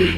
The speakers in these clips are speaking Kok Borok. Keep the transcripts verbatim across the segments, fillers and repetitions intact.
Dara,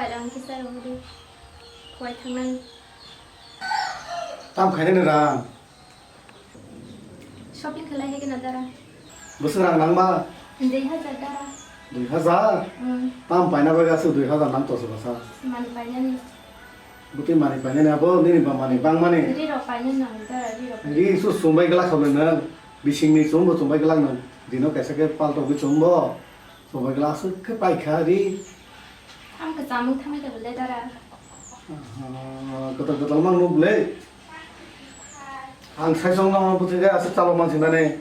rang kisa rwdi. Khwai thangnani. Tam khainani rang? Shopping khlai hai gana dara. Bwswk rang nangma? Dui hajar dara. Dui hajar? Hmm. Tam paina bagwi aswk dui hajar nang toso bwsa? Mani painani. Bwtwi mani painani abo nini ba mani bangmani. Ri rok painani nang dara, ri rok. Ri su sumbai glak khabai nang. Bisingni chumbo chumbai glak nang. Dino kaisa khe paltogwi chumbo. Chumbai glak aswk khe paikha ri. Ang kwcham wng thangwi tongole dara. Aha, kwtal kwtal mang nuk le. Ang saisong no bwtwi khe aswk chalok man sinani.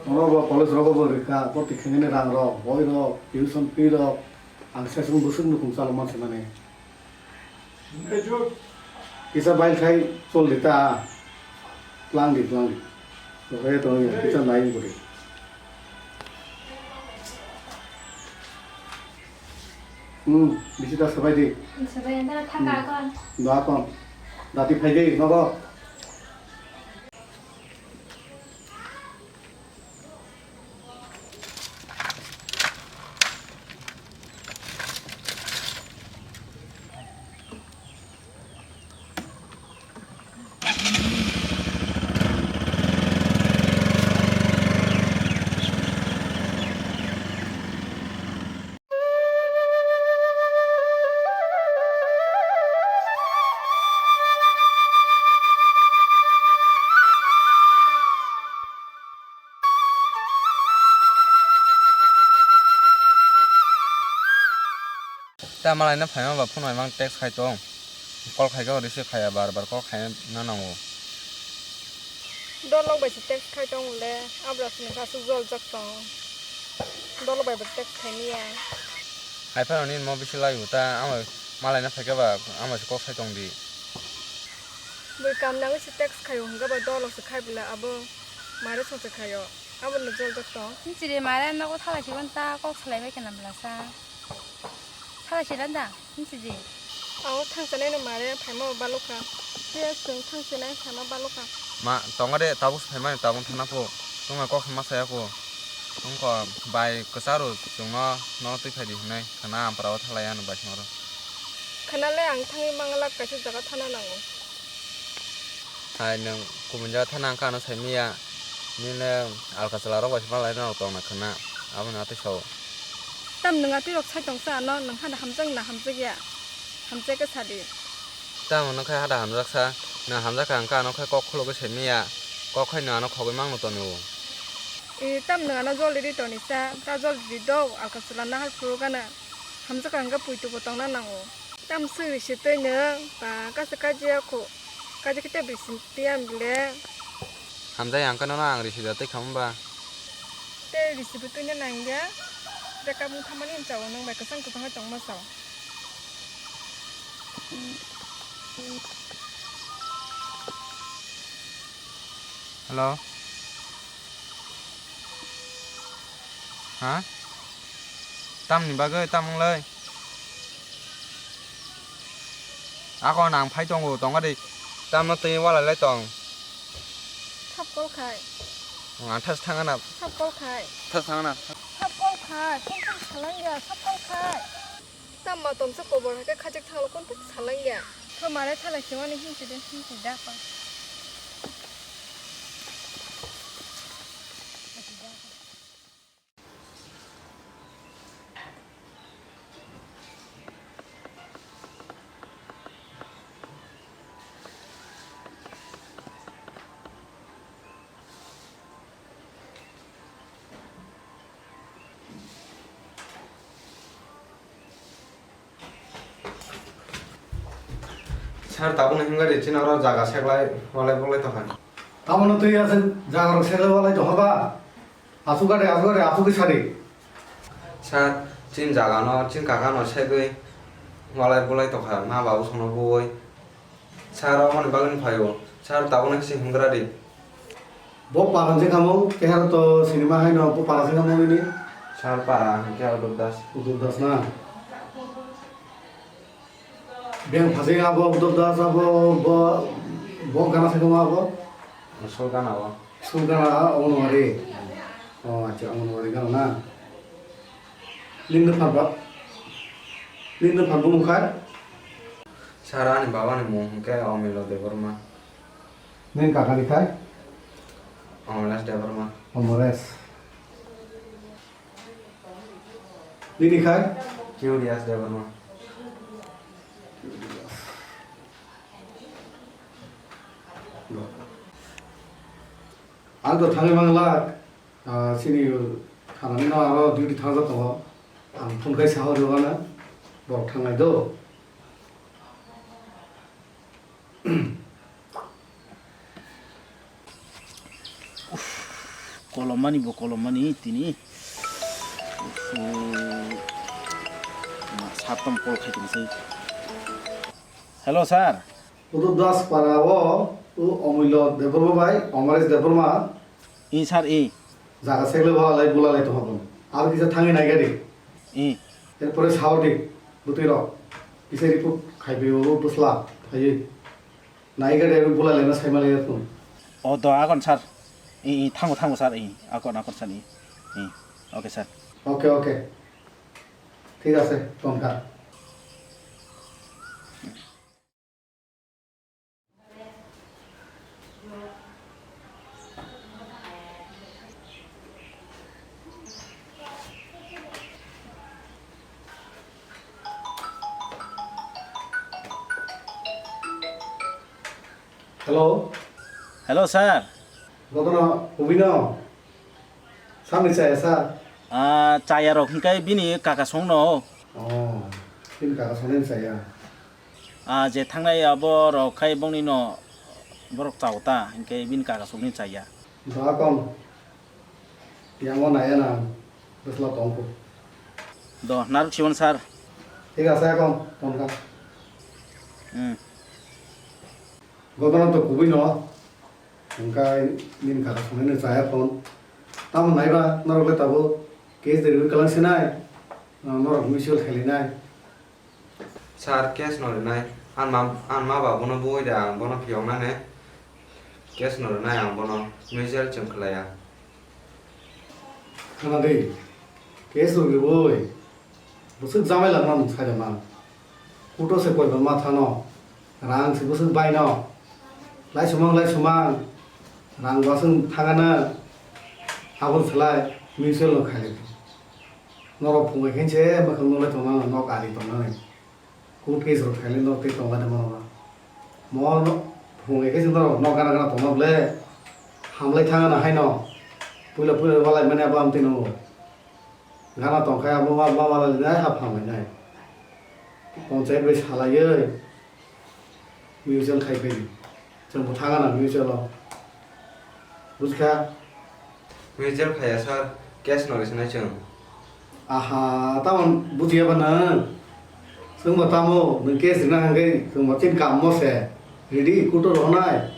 Nono bo college rogo bo rikha, bo tikhengni rang rok, boi rok, tuition fee rok, ang session bwswk nukhung chalo manse mani. Kisa bai khai chol di ta, tlang di, tlang di. Rohoi tong ya, kisa nai budi. Hmm, bisi ta sabai di. Sabai anda thaka kon. Hmm. Doa kon. Dati phai di, nogo. Ta malai no phaima ba phone bai mang text khai tong. Call khai khe receive khaiya, bar bar call khai na nango. Dolok bai se text khai tong le, abra sini ka su jol jak tong. Dolok bai bo text khai niya. Hai phano nini mo bisi lai u ta, amo malai no phai khe ba, amo se kok sai tong di. Bui kam nangwi se text khai o hwnkhe ba dolok se khai bwla abo mare song se khai o. Abo no jol jak tong. Nchiri mare nogo thalai se ta kok salai bai khe na bwla sa. Thalai se da, nchiri. Aw thangchanai no mare phaima balukha. Tei chwng thangchanai phaima balukha. Ma, tongo de, tabuk se phaimani, tabuk thangna pho. Tongma kok se ma saya pho. Tongkho bai kwcharo chwngno, no twi phai di hinai. Khana ampara o thalai ano bai songro. Khana le ang thangwi manglak kaisa jaga thana nango. Hai nwng kubun jaga thana ang kano sai miya. Nini alka chwla rok bai se malai rok tong na khwna. Abo no atwi sao. Tam nwng atwi rok sai tong sa ano nwng hada hamjak na hamjak ya? Hamjak khe sa di. Tamo nwng khai hada hamjak sa. Nwng hamjak kha ang kano khai kok khulugwi sai miya. Kok khai nwng ano khogwi mang no toni o. E tam nwng ano jol di toni sa. Ta jol di do alka chwla nahal phuru gana. Hamjak kha hwnkhe puitu bo tongna nango. Tam swk risi twi nwng ba kasa kajiya kho. Kaji khe tei risi twi ang bile. Hamjai ang khe nono ang risi da twi kha mba. Tei risi bo twi nang ya. Tei kabung thamani ang chao nwng bai kwchang kwchang hai tongma chao. Hello. Ha? Tamni bagwi, tam wnglai? Ako nang phai tongo, tongo di. Tamno twi walai lai tong. Sap kol khai. Ang thas thangana. Sap kol khai. Thas thangana. Sap kol khai. Phone thang salangya, sap kol khai. Tamma tomsa kobor hai khe khachik thanglo kon thik salangya. Kho mare thalai se wani hinsi de, hinsi da pa. Sir, tabukni hwnba de chini oro jaga seklai walai bolai tongkha. Tamono twi aswk jaga rok seklai walai tongkha ba? Aswk gade, aswk gade, aswk khe sadi. Sir, chini jaga no, chini kaka no segwi walai bolai tongkha, ma babu sono bui. Sir, omo ni bagwi phai o. Sir, tabukno khe se hwngra di. Bo para se kamo, kehar to sinima hai no, bo para se kamo nini. Sir, para hwnkhe Udup Das. Udup Das na? Beng phasing abo Udup Das abo bo, bo gana sai tongma abo? Sol gana o. School gana Anganwadi. Oh, acha, Anganwadi gana na. Nini phan ba? Nini phan bumung khai? Sir, ani baba ni mung hwnkhe Omilo Debbarma. Nini kaka ni khai? Omores Debbarma. Omores. Nini khai? Curious Debbarma. Ang to thangwi manglak. Ah, chini thanani no aro duty thangjak tongo. Ang phone khai sawi rwna borok thangnai do. Uff, kolommani bo kolommani tini. Uff, ma saptam call khai tongse. Hello, sir. Udup Das para o, o Omilo Debbarma bai, Omores Debbarma. I, sir, i. Jaga segle bwlalai bwlalai tongma bwlai. Aro kisa thangwi naigadi. I. Erpore saudi bwtwi rok. Kisa report khaibai o bwsla phaiwi. Naigadi aro bwlalai no saimalaina thung. O do agon sir. I, i, thango, thango sir. I, agon, agon sir. I, i. Okay sir. Okay, okay. Thik ase, tongkha. Hello. Hello, sir. Godono, kubui no? Samni chaya, sir? Ah, chaya rok hinkai bini kaka song no. Oh, bini kaka song ni chaya. Ah, je thangnai abo rok khai bongni no borok chao ta, hinkai bini kaka song ni chaya. Doa kom. Yang o naya na, bwsla tong kho. Do, naruk siwon sir. Thik ase, kom, tong kha. Hmm. Godono to kubui no. Hingkai nini kaka songwi no chaya phone. Tamo naiba, norok le tabuk case de rwi kwlang sinai. Norok mutual khailainai. Sir, case no rinai. Ang ma, ang ma ba bono bui da, ang bono phiyok nane. Case no rinai ang bono. Mutual chwng khlaiya. Khana de, case rwgwi bui. Bwswk jamai langma nwng sai rwma. Kuto se koiba ma thano. Rang se bwswk baino. Lai sumang, lai sumang. Rang bwswk thangana. Aboni slai mutual no khailai. Norok phungai khe se mwkhang nolai tongnani, nok ari tongnani. Court case rok khaile norok tei tonglai de mano ba. Mo no phungai khe se norok nok gana gana tongma ble. Hamlai thangana haino. Puila puila walai mani abo amtwi no. Gana tongkha abo ma, ma, ma, ma, ma, ha phamlainai. Ponchayat bai salaiwi mutual khai phai di. Chwng bo thangana mutual o. Bujkha? Mutual khaiya sir, case no risinai chwng. Aha, tamon bujiya ba nwng? Chwng bo tamo, nwng case rina hangkhe chwng bo chini kammo se. Ridi kutor honai.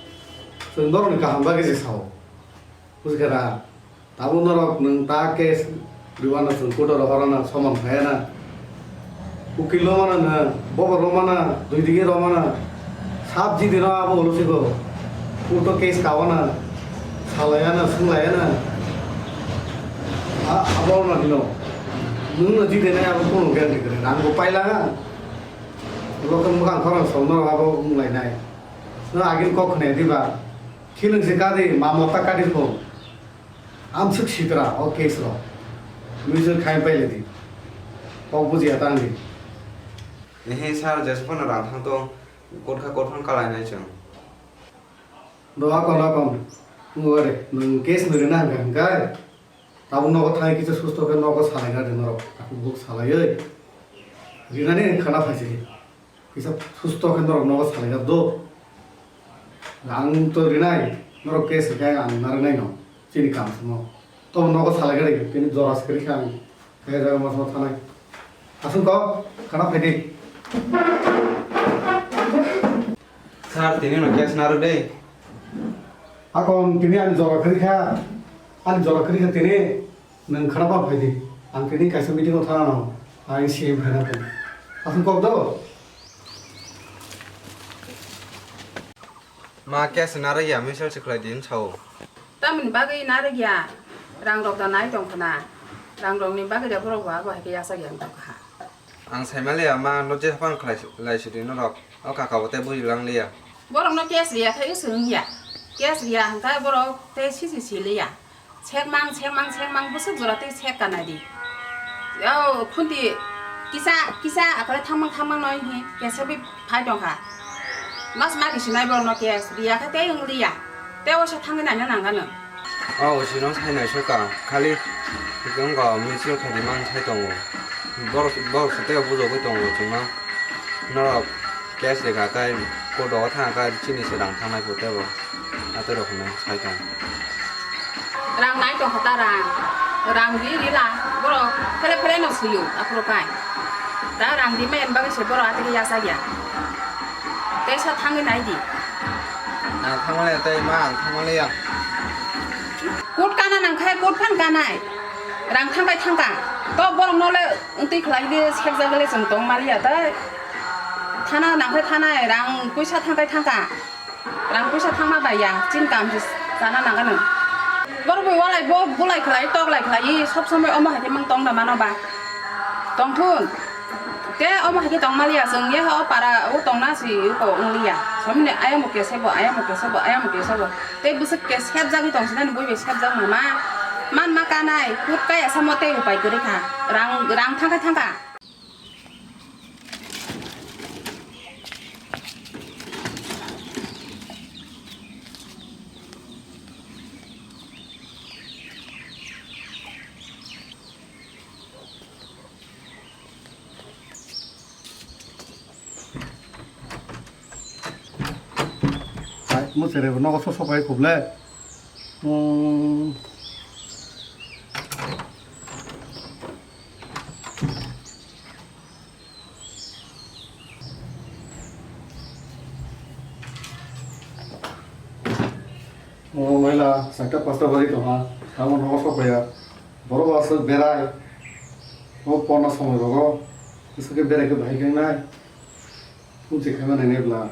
Chwng borokni kaham bagwi se sao. Bujkha da? Tabuk norok nwng ta case rwmano chwng kutor horana soman khayana. Ukil rwmana nwng, bobo rwmana, dui digi rwmana, sab jidi no abo ulo siko. Kuto case kawana, salayana, sunglayana. A, abo no dino. Nwng no jidi nai abo kuno guarantee kwrwi. Rang bo paila ha. Lokal mukhang khorang song norok abo wnglainai. Nwng agini kok khwnaya diba? Khiling se kadi, ma mota kadi phung. Amswk sitra o case rok. Mutual khai pailadi. Kok bujiya tangdi. Ehe sir, jesphano rang thangtong, kotkha kothon kalainai chwng. Do akon akon. Ngore, nwng case nwrwina hwnkha hwnkhe. Tabuk nogo thangwi kisa susto khe nogo salaina de norok. Takhuk buk salaiwi. Rinani khana phaisidi. Kisa susto khe norok nogo salaina do. Ang to rinai, norok case khe ang narwknai no, chini kam simo. Tobo nogo salai gari, tini jora se kwrwi kha ang, khe jaga mas mas thanai. Aswk kok, khana phaidi. Sir, tini no case narwk de. Akon tini ani jora kwrwi kha, ani jora kwrwi kha tini, nwng khana phaidi. Ang tini kaisa meeting o thana no, ang C M phaina phai. Aswk kok do? Ma, case narwk ya, mutual se khlai di, wng sao. Tamoni bagwi narwk ya? Rang rok da nai tong khna. Rang rok ni bagwi da borok bo abo hai khe yachak ya wng tong kha. Ang sai maliya, ma, no je phang khlai, lai sidi norok. O kaka bo tei buji lang liya. Borok no case riya khai swng ya. Case riya hwnkhe borok tei sisi si liya. Sekmang, sekmang, sekmang, bwswk jora tei sek kanai di. O khunti kisa, kisa, akhole thangmang, thangmang noi hi, kesa bi phai tongkha. Mas ma kisi nai borok no case, riya khe tei wng liya. Tei o se thangwi naina nang gano. O, O C no sai nai soka, khali wng go, mutual khai di man sai tongo. Borok, borok se tei bujogwi tongo, chwngno. Norok case rikha khe, court o thang khe, chini se rang thangnai pho tebo. Atwi rok hwnwi sai tong. Rang nai tong kha ta rang. Rang ri ri la. Borok phele phele no suyo aphuru kai. Ta rang ri mai bagwi se borok atwi yachak ya. Tei sa thangwi nai di. Ang thangmani tei ma ang thangmani ya. Court kana nang khai court phan kanai. Rang thangkai thangka. To borok no le wngtwi khlai di sekjak le chwng tong maliya ta. Thana nang khai thanai rang puisa thangkai thangka. Rang puisa thangma bai ya, chini kam se chana nang gano. Borok bai walai bo bulai khlai, tok lai khlai, sob somoi omo hai khe mang tong da mano ba. Tong thun. Te omo hai khe tong maliya, chwng ye o para o tong na si ko wng liya. Somni ayang bo kesa bo, ayang bo kesa bo, ayang bo kesa bo. Te bwswk ke sep jagwi tong sinani bui bai sep jak ma ma. Man ma kanai, kut kai asa mo tei upai kwrwi kha. Rang, rang thangkai thangka. Hai, mo chere bo nogo sosok bai khuble. Hmm. O maila, saita pasta baji tongha, tamo nogo sok paiya. Borok bo aswk berai. O porna somoi rogo, aswk khe berai khe bahai khe wngnai. Phone se khaima nai nai bla.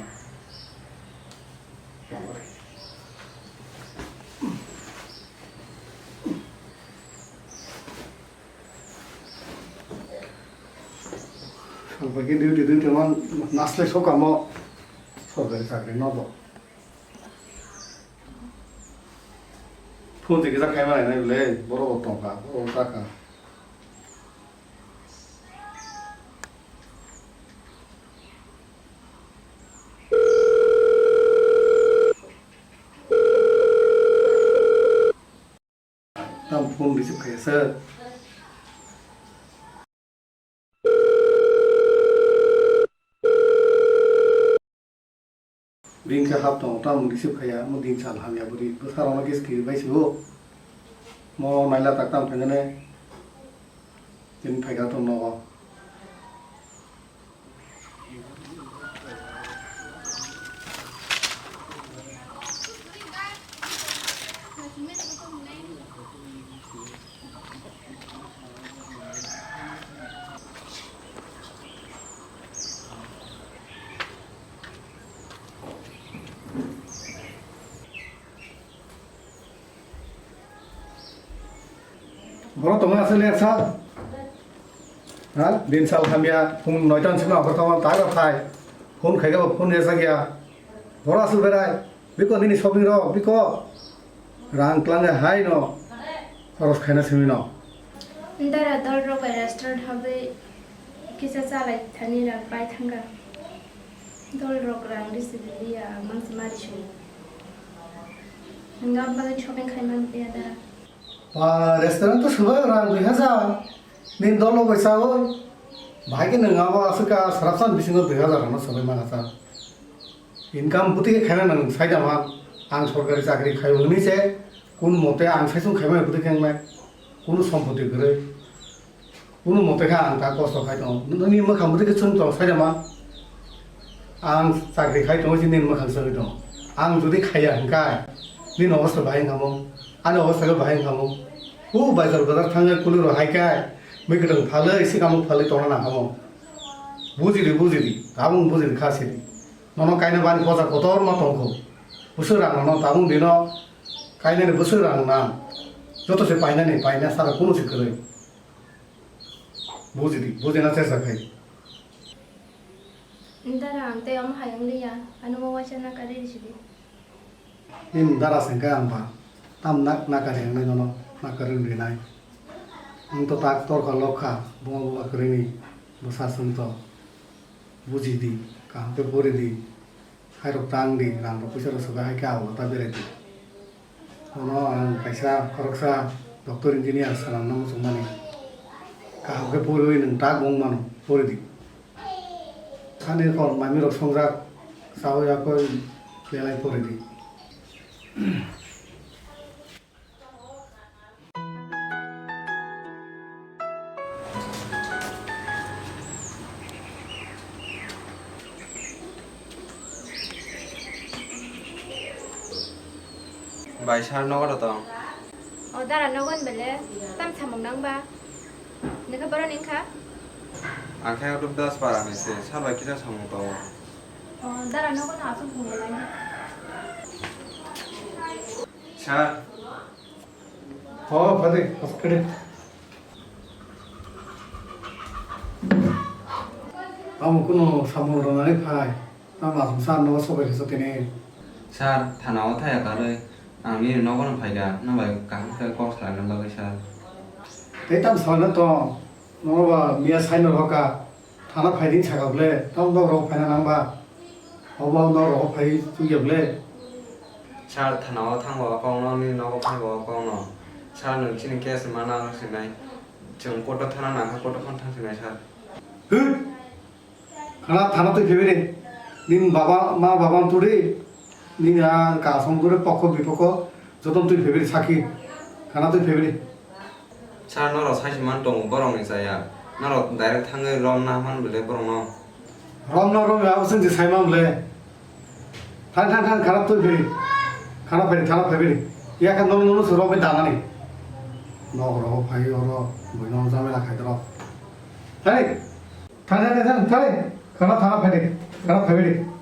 Salpagi duty duty man naslai sokamo sorkari chakri no bo. Phone se kisa khaima nai nai le borok bo tongkha, borok bo chakha. Tam phone receive khaiya sir. Ring khe hap tongo, tamo receive khaiya, mo din sal hamya bwrwi bwsarokno kis kiri bai sio. Mo naila tak tam thangene, tini phaikha tong nogo. Borok tongo aswk le sa? Ha? Din sal hamya, phung noita ni simi aphor tongma ta ga phai. Phone khai ga phone ya sa gya. Borok aswk berai. Biko nini shopping rok, biko. Rang klang hai no. Khoros khaina simi no. Ndara dol rok bai restaurant habai kisa chalai thani rang pai thanga. Dol rok rang risi liya, mangsi mari sung. Hingga bagwi shopping khai man ya dara. Ba, restaurant to subai rang dui hajar. Nin dol no bai sa oi. Bahai ke nang abo aswk ka sarap san bisingo dui hajar rang no subai man hajar. Income buti ke khaina nang sai da man. Ang sorkari chakri khai hwnwi se kun mote ang sai sung khai mai buti khe nang nai. Kunu sompoti kwrwi. Kunu mote khe ang ta kosto khai tongo. Nini mwkhang bwtwi khe chwng tong sai da man. Ang chakri khai tongo, chini mwkhang chwngwi tongo. Ang jodi khaiya hwnkhe, nini obostha bahai wngkha mo? Ani obostha khe bahai wngkha mo? O bazar bazar thangwi kuliro hai khe, Mui kwdwng phalwi, sikamung phalwi tongna nangkhamu. Bujidi, bujidi, tabung bujidi kha sidi. Nono kaina bani poja kotorma tongkhu. Bwswk rang nono tabung dino kainani bwswk rang nang. Joto se painani, paina sara kunu se kwrwi. Bujidi, bujina chesta khai. Dara, ang tei omo hai wng liya, ano mo waisa na karwi rw sidi. Nini dara se hwnkhe ang ba tam nak nakari wngnai nono nakari wngnai. Nwng to tak torkha lokha, buma buma kwrwini bwsa chwng to buji di, kaham khe pori di, khairok tang di, rang rok puisa rok sobai hai khe abo ta berai di. Bono ang kaisa khoroksa doctor engineer sanamna muchungmani. Kaham khe poriwi nwng tak wng mano, pori di. Ani kok mami rok songjak, chawi yakoi belai pori di. Bai sir nogo tong. O dara nogo bele tam samung nang ba. Nokha borok ni wngkha? Ang khe Uttam Das para ni se, sir bai kisa samung tongo. O dara nogo no aswk bung belai. Sir. O phadi, aswk kede. Amo kuno samung rwnani phai. Tamo aswk sir nogo sobai khe tini. Sir, thana o thaya karwi ang nini nogo no phaikha, nwng bai kaham khe kok salaina bagwi sir. Tei tamo salaina tong, nogo ba miya sai no roka, thana phaidi saka bwle, tamo dok rogo phaina nang ba, obo nok rogo phai chuya bwle. Sir, thana o thang ba o kok no, nini nogo phai ba o kok no. Sir, nwng chini case mana rw sinai, chwng court o thana nang kha, court o phano thang sinai sir. Hwt! Khana thana twi phaibai de. Nini baba, ma baba twi de. Nini a kasong twi de pokho bipokho joto twi phaibai de sakhi. Khana twi phaibai de. Sir, norok sai se man tongo borok ni chaya. Norok direct thangwi romna man bwle borok no. Romna romya abo chwng je sai man bwle. Thang thang thang khana twi phaibai. Khana phaibai, thana phaibai de. Yakha nono nono se romwi danani. Nok rogo phai oro bui no jamela khai doro. Thani. Thang, thang, thang, thang, thang. Khana thana phai de. Khana phai de.